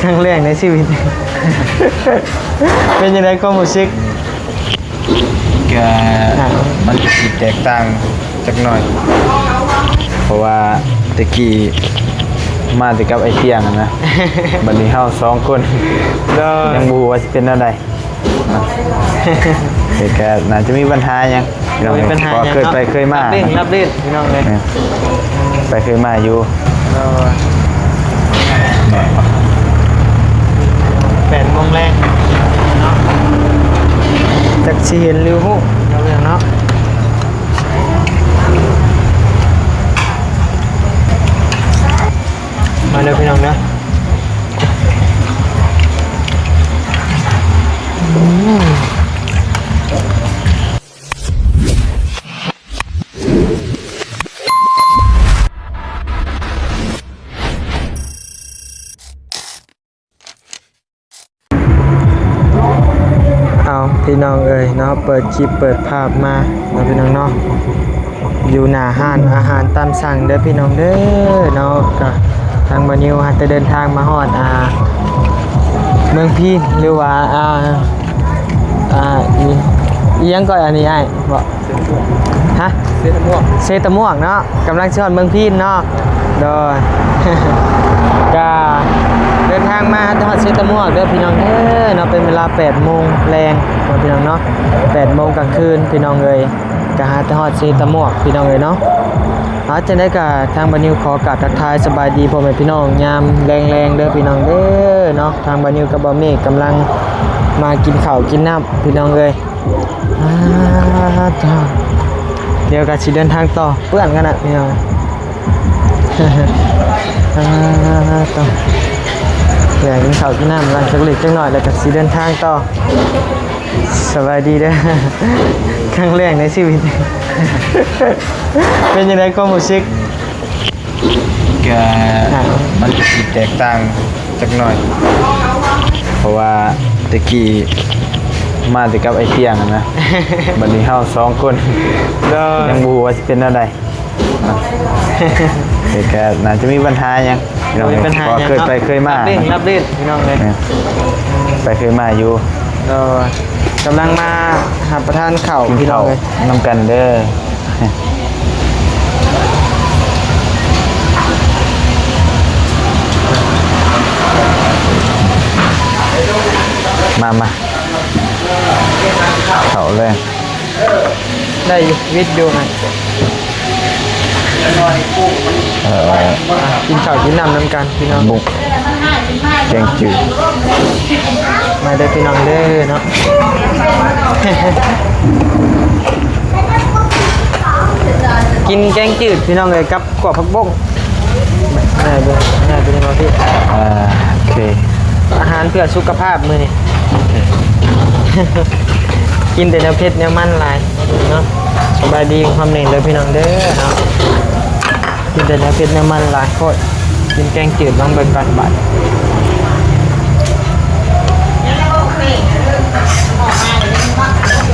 ຄັ້ງແລກໃນຊີວິດ. ເປັນຈັ່ງໃດຄວາມຮູ້ສຶກ? ກະ ອ່າ ມັນກະຊິແຕກຕ່າງຈັກໜ້ອຍ ເພາະວ່າແຕ່ກີ້ມາແຕ່ກັບອ້າຍຕຽງຫັ້ນນະ ບັດນີ້ເຮົາສອງຄົນ ໂດຍ ຍັງບໍ່ຮູ້ວ່າຊິເປັນແນວໃດ. ເຮັດກະໜ້າຈະມີບັນຫາຫຍັງພີ່ນ້ອງ ບໍ່ມີບັນຫາຫຍັງ ເພາະວ່າເຄີຍໄປເຄີຍມາ ລາບລື່ນ ລາບລື່ນພີ່ນ້ອງເອີຍ ແມ່ນ ໄປເຄີຍມາຢູ່. ໂດຍ ແປດໂມງແລງເນາະ ຈັກຊິເຫັນຫຼືຮູ້ເນາະ ເລື່ອງເນາະ. ມາເດີພີ່ນ້ອງເດີ. ເອົາ ພີ່ນ້ອງເອີຍເນາະ ເປີດຄລິບເປີດພາບມາເນາະ ພີ່ນ້ອງເນາະ ຢູ່ໜ້າຮ້ານອາຫານຕາມສັ່ງເດີພີ່ນ້ອງເດີເນາະ. ກະທາງບ່າວນິວຫາກະເດີນທາງມາຮອດ ອ່າ ເມືອງພີນ ຫຼືວ່າ ອ່າ ອ່າ ອີ ອີຫຍັງກໍອັນນີ້ອ້າຍ ບໍ່ ຮະ ເຊຕະມ່ວງ ເຊຕະມ່ວງເນາະ ກຳລັງຊິຮອດເມືອງພີນເນາະ. ໂດຍ ກະເດີນທາງມາຮອດເຊຕະມ່ວງເດີພີ່ນ້ອງເອີຍເນາະ ເປັນເວລາແປດໂມງແລງເນາະ ພີ່ນ້ອງເນາະ ແປດໂມງກາງຄືນພີ່ນ້ອງເອີຍ ກະຫາແຕ່ຮອດເຊຕະມ່ວງພີ່ນ້ອງເອີຍເນາະ. ເອົາ ຈັ່ງໃດກະທາງບ່າວນິວຂໍກາບທັກທາຍສະບາຍດີພໍ່ແມ່ພີ່ນ້ອງຍາມແລງໆເດີພີ່ນ້ອງເດີເນາະ. ທາງບ່າວນິວກັບບ່າວເມກກຳລັງມາກິນເຂົ້າກິນນ້ຳພີ່ນ້ອງເອີຍ. ອ່າ ດຽວກະຊິເດີນທາງຕໍ່ ເປື້ອນກັນນະພີ່ນ້ອງ. ອ່າ ດຽວກິນເຂົ້າກິນນ້ຳ ຫຼັງຈາກເລັກຈັກໜ້ອຍ ແລ້ວກະຊິເດີນທາງຕໍ່. ສະບາຍດີເດີ ຄັ້ງແລກໃນຊີວິດ. ເປັນຈັ່ງໃດຄວາມຮູ້ສຶກ? ກະ ອ່າ ມັນກະຊິແຕກຕ່າງຈັກໜ້ອຍ ເພາະວ່າແຕ່ກີ້ມາແຕ່ກັບອ້າຍຕຽງຫັ້ນນະ ບັດນີ້ເຮົາສອງຄົນ ໂດຍ ຍັງບໍ່ຮູ້ວ່າຊິເປັນແນວໃດ. ເຮັດກະໜ້າຈະມີບັນຫາຫຍັງ ບໍ່ມີບັນຫາຫຍັງ ເພາະວ່າເຄີຍໄປເຄີຍມາ ລາບລື່ນ ລາບລື່ນພີ່ນ້ອງເອີຍ ແມ່ນ ໄປເຄີຍມາຢູ່. ໂດຍ ກຳລັງມາຮັບປະທານເຂົ້າ ກິນເຂົ້າ ພີ່ນ້ອງເອີຍ ນຳກັນເດີ. ມາ ມາ ເຂົ້າແລງ ໄດ້ຢູ່ ວິດຢູ່ຫັ້ນ. ເອີ ກິນເຂົ້າກິນນ້ຳນຳກັນພີ່ນ້ອງ ບຸກ ແກງຈືດ ມາເດີພີ່ນ້ອງເດີເນາະ. ກິນແກງຈືດພີ່ນ້ອງເອີຍ ກັບ ກວບຜັກບົ້ງ ງ່າຍເບິ່ງ ງ່າຍເບິ່ງເນາະພີ່. ອ່າ ໂອເຄ ອາຫານເພື່ອສຸຂະພາບມື້ນີ້ ກິນແຕ່ແນວເຜັດແນວມັນຫຼາຍເນາະ. ສະບາຍດີຄຳໜຶ່ງເດີພີ່ນ້ອງເດີເນາະ ກິນແຕ່ແນວເຜັດແນວມັນຫຼາຍໂພດ. ກິນແກງຈືດ ລອງເບິ່ງກ່ອນບາດ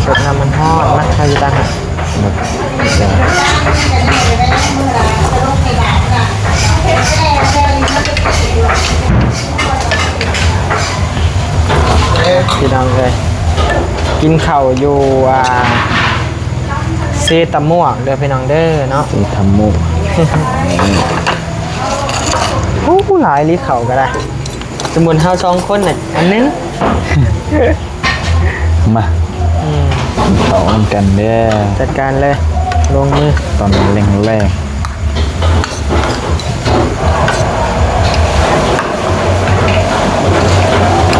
ສົດນ້ຳມັນຮ້ອນນະ ເຮົາຢູ່ຕ່າງຫາກ. ພີ່ນ້ອງເອີຍ ກິນເຂົ້າຢູ່ ອ່າ ເຊຕະມ່ວງເດີພີ່ນ້ອງເດີເນາະ ເຊຕະມ່ວງ. ໂອ້ ຫຼາຍລີ້ເຂົ້າກະໄດ້ ສົມມຸດເຮົາສອງຄົນນະ ອັນໜຶ່ງ ມາ ອືມ ເຂົ້ານຳກັນເດີ ຈັດການເລີຍ ລົງມື ຕອນແລງ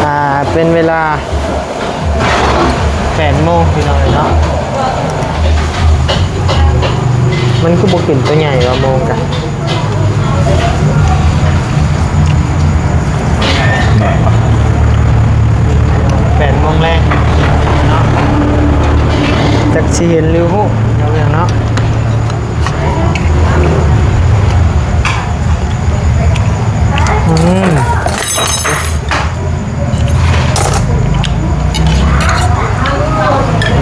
ໆ ອ່າ ເປັນເວລາແປດໂມງພີ່ນ້ອງເອີຍເນາະ. ມັນຄືບໍ່ຂຶ້ນໂຕໃຫຍ່ວ່າໂມງກະ ແປດໂມງແລງເນາະ ຈັກຊິເຫັນຫຼືຮູ້ເນາະ ເລື່ອງເນາະ. ອືມ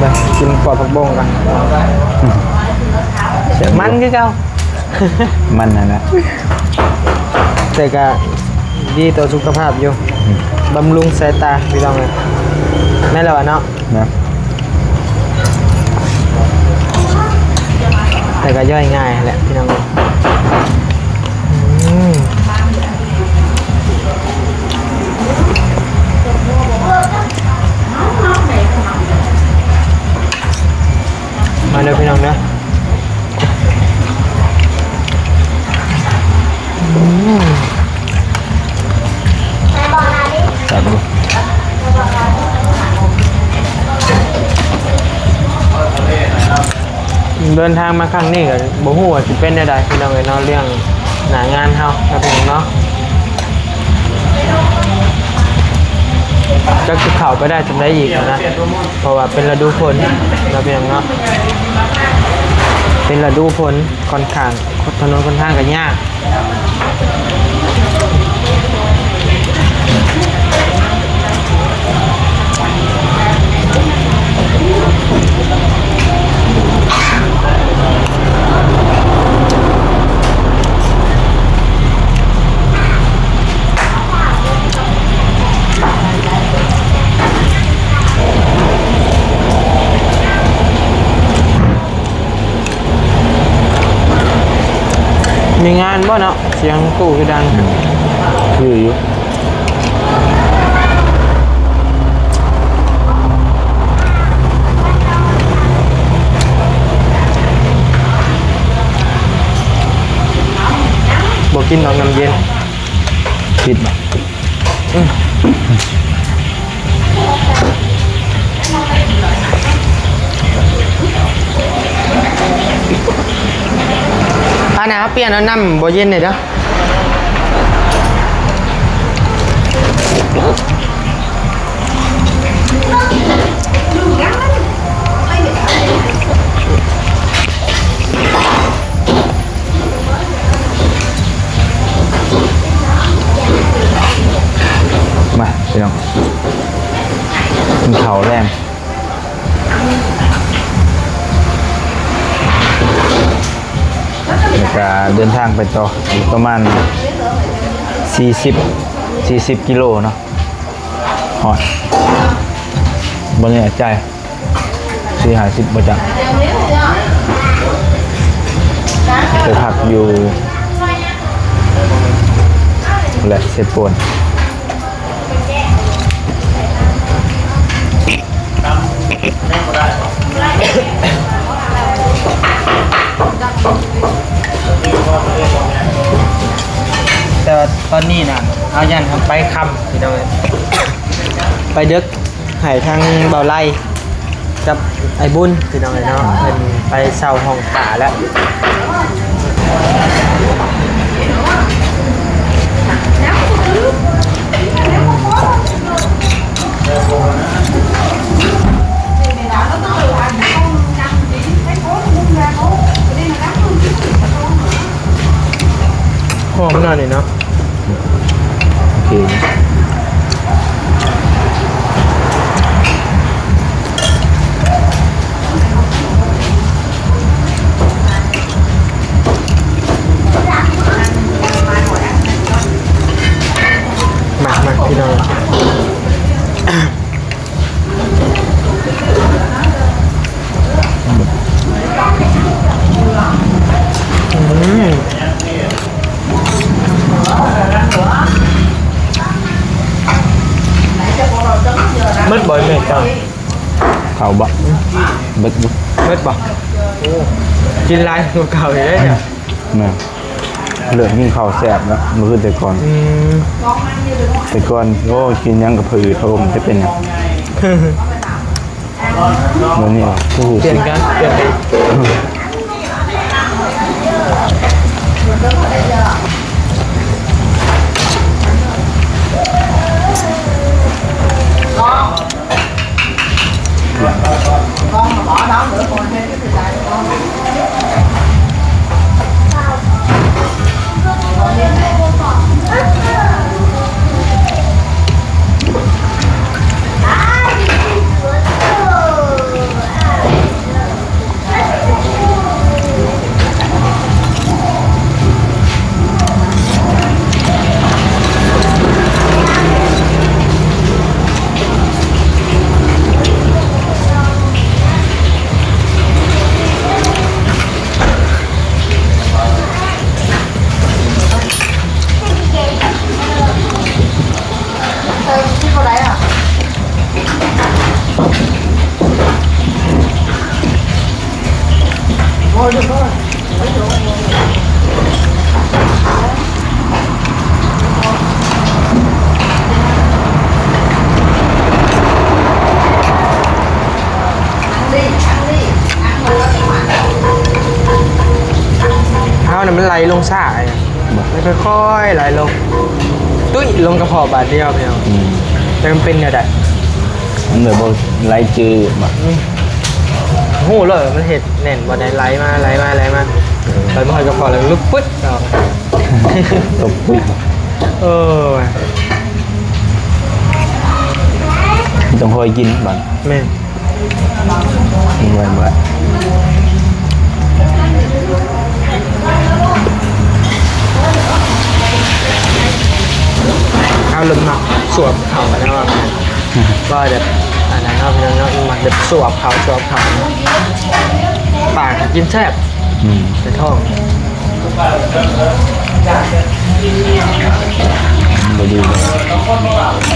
ມາ ກິນປອກຜັກບົ້ງກ່ອນ ມັນຄືເກົ່າ ມັນຫັ້ນນະ ແຕ່ກະ ດີຕໍ່ສຸຂະພາບຢູ່ ອືມ ບຳລຸງສາຍຕາ ພີ່ນ້ອງເອີຍ ແມ່ນແລ້ວຫວາເນາະ? ນະ ແຕ່ກໍຍ່ອຍງ່າຍຫັ້ນແຫຼະ ພີ່ນ້ອງເອີຍ. ອືມ ມາເດີພີ່ນ້ອງເດີ. ອືມ ແຊບຢູ່. ເດີນທາງມາຄັ້ງນີ້ກໍບໍ່ຮູ້ວ່າຊິເປັນແນວໃດ ພີ່ນ້ອງເອີຍເນາະ ເລື່ອງໜ້າງານເຮົາເນາະ ພີ່ນ້ອງເນາະ. ຈັກຊິເຂົ້າໄປໄດ້ສ່ຳໃດອີກນະ ເພາະວ່າເປັນລະດູຝົນເນາະ ພີ່ນ້ອງເນາະ ເປັນລະດູຝົນ ຂ້ອນຂ້າງ ຖະໜົນຫົນທາງກໍຍາກ. ມີງານບໍ່ເນາະ? ສຽງຕູ້ຄືດັງ. ຄືຢູ່. ບໍ່ກິນດອກນ້ຳເຢັນ. ຜິດບໍ່? ອືມ ອັນນັ້ນ ເຮົາປ່ຽນເອົານ້ຳບໍ່ເຢັນນີ້ເດີ. ມາພີ່ນ້ອງ ກິນເຂົ້າແລງ ແລ້ວກະເດີນທາງໄປຕໍ່ ອີກປະມານສີ່ສິບ ສີ່ສິບກິໂລເນາະ. ຮອດ ບໍ່ແນ່ໃຈ ສີ່ຫ້າສິບບໍ່ຈັກ ໄປພັກຢູ່ແຫຼະ ເຊໂປນ. ແຕ່ວ່າຕອນນີ້ນະ ເຮົາຢ້ານເຮົາໄປຄ່ຳ ພີ່ນ້ອງເອີຍ ໄປເດິກ ໃຫ້ທາງເບົາໄລກັບອ້າຍບຸນ ພີ່ນ້ອງເອີຍເນາະ ເພິ່ນໄປເຊົ່າຫ້ອງຖ້າແລ້ວ. ຫອມເນາະນີ້ເນາະ. ໂອເຄ ມາໆ ພີ່ນ້ອງ. ອືມ ໝົດບໍ່ແມ່ເຈົ້າ? ເຂົ້າບໍ່? ເບິດຢູ່. ເບິດບໍ່? ໂອ້ ກິນຫຼາຍກວ່າເກົ່າອີກເດ້. ແມ່ນ. ເລີ່ມກິນເຂົ້າແຊບແລ້ວ ບໍ່ຄືແຕ່ກ່ອນ. ອືມ ແຕ່ກ່ອນ ໂອ້ ກິນຫຍັງກໍຜະອືດຜະອົມ ຈະເປັນຫຍັງ. ດຽວນີ້ ໂອ້ໂຫ ປ່ຽນກັນ ປ່ຽນກັນ. ໄຫຼລົງຊ້າ ບໍ່ ມັນຄ່ອຍໆໄຫຼລົງ ຕຸ້ຍລົງກະເພາະບາດດຽວ ພີ່ນ້ອງ. ອືມ ແຕ່ມັນເປັນແນວໃດ? ມັນແບບວ່າໄຫຼຈືດມາ ອືມ ຮູ້ເລີຍວ່າມັນເຮັດແໜ້ນບໍ່ໄດ້ ໄຫຼມາ ໄຫຼມາ ໄຫຼມາ ເອີ ໄຫຼມາຮອດກະເພາະແລ້ວລຸກປຶດອອກ ຕົກປຸ້ຍ. ເອີ ຕ້ອງຄ່ອຍກິນບາດ ແມ່ນ. ເມື່ອຍ ເມື່ອຍ ເຮົາເລີ່ມມັກສວບເຂົ້າແລ້ວ ວ່າແບບ ອັນນັ້ນເນາະ ພີ່ນ້ອງເນາະ ມັກແບບສວບເຂົ້າ ສວບເຂົ້າ ປາກກິນແຊບ ອືມ ແຕ່ທ້ອງ ບໍ່ດີເລີຍ.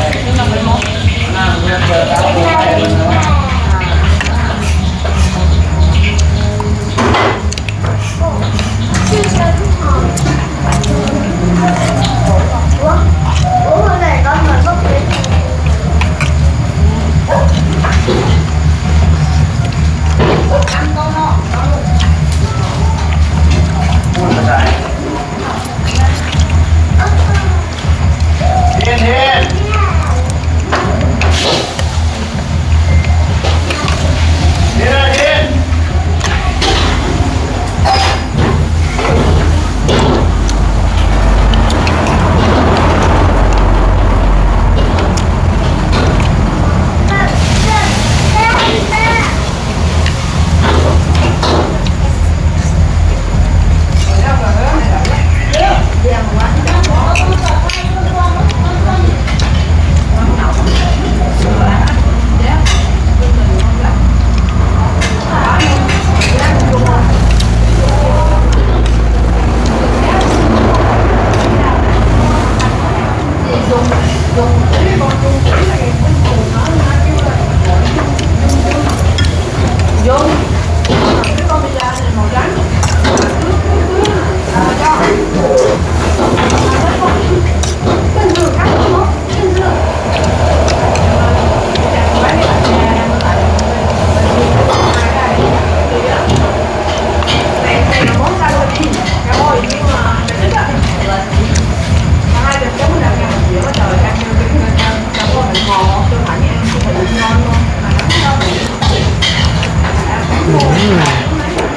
ອືມ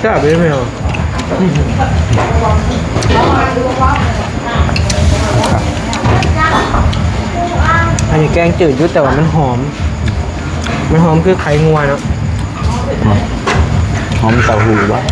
ແຊບເດ້ແມ່. ອັນນີ້ແກງຈືດຢູ່ ແຕ່ວ່າມັນຫອມ ມັນຫອມຄືໄຂ່ງົວເນາະ ຫອມເຕົ້າຫູ້ບໍ່?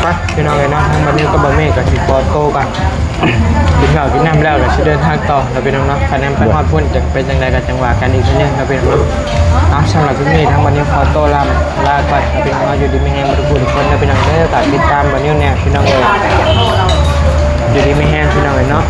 ໄປ ພີ່ນ້ອງເອີຍເນາະ ທາງບ່າວນິວກັບບ່າວເມກກໍຊິຂໍໂຕກ່ອນ ກິນເຂົ້າກິນນ້ຳແລ້ວກໍຊິເດີນທາງຕໍ່ເນາະ ພີ່ນ້ອງເນາະ. ຄັນແມ່ນໄປຮອດພຸ້ນຈະເປັນຈັ່ງໃດກໍຈັ່ງວ່າກັນອີກເທື່ອໜຶ່ງເນາະ ພີ່ນ້ອງເນາະ. ເອົາ ສຳລັບຄລິບນີ້ທາງບ່າວນິວຂໍໂຕລຳລາກ່ອນເນາະ ພີ່ນ້ອງເນາະ. ຢູ່ດີມີແຮງໝົດທຸກຜູ້ທຸກຄົນເນາະ ພີ່ນ້ອງເດີ. ກໍຕິດຕາມບ່າວນິວແດ່ ພີ່ນ້ອງເອີຍ ຢູ່ດີມີແຮງ ພີ່ນ້ອງເອີຍເນາະ.